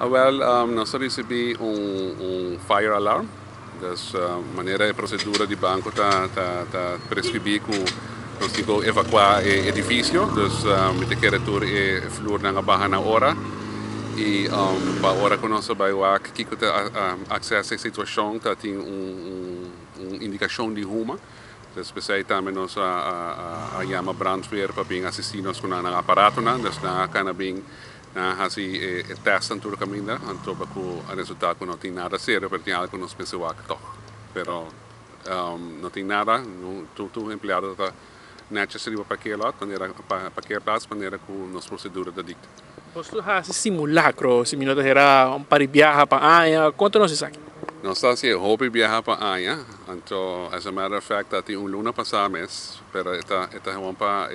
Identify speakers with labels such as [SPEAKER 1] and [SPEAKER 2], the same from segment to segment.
[SPEAKER 1] Wel, nos a ricibi un fire alarm. Dus manera e procedura di banco ta prescribi cu nos tin cu evacua e edificio. Dus mi ta kere tur e vloernan a baha na ora. Y pa ora cu nos a bay wak kico ta access e situacion, ta tin un indicacion di huma. Dus p'esey tambe nos a yama brandweer pa bin asisti nos cu nan aparatonan. Dus nan a cana bin, nan a haci e test tur caminda, anto pa cu a resulta cu no tin nada serio, pero tin algo cu nos mester wak toch. Pero no tin nada, no, tur empleado ta netjes riba parkeerlot, manera parkeerplaats, manera cu nos procedura ta dicta.
[SPEAKER 2] Boso ta haci simulacro, si mi no ta hera, un par di biaha pa aña. Conta nos esaki.
[SPEAKER 1] Nos ta haci hopi biaha pa aña, anto as a matter of fact tin un luna pasa mes, pero e ta gewoon pa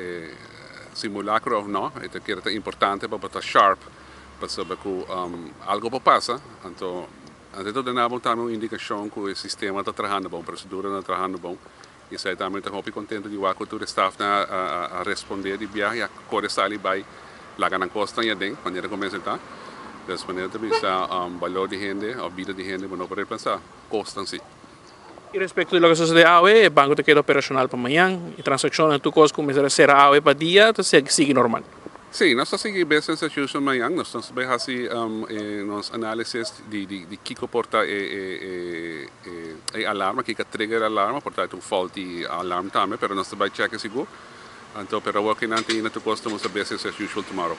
[SPEAKER 1] simulacro of no, e ta kere ta importante pa ta sharp, pa sabi cu algo por pasa, anto anto ta duna tambe un indicacion cu e sistema ta trahando bon, procedura ta trahando bon, y esey tambe ta hopi contento di wak tur staff nan a responde di biaha y a core sali bay laga nan cos nan aden, manera cu ta. Dus manera ta bisa, balor di hende, of bida di hende, no por reemplasa, cos nan si.
[SPEAKER 2] Y respecto di loke a sucede awe, e banco ta keda operacional pa mañan, y transaccion tur cos cu mester cera awe pa dia, ta sigui normal.
[SPEAKER 1] Si, nos ta sigui business as usual mañan, nos ta bay haci nos analysis di kico por ta e alarma, kico trigger alarma, por ta un faulty alarm tambe, pero nos ta bay check sigur. Anto, pero loke nan tin na tur cos, ta business as usual tomorrow.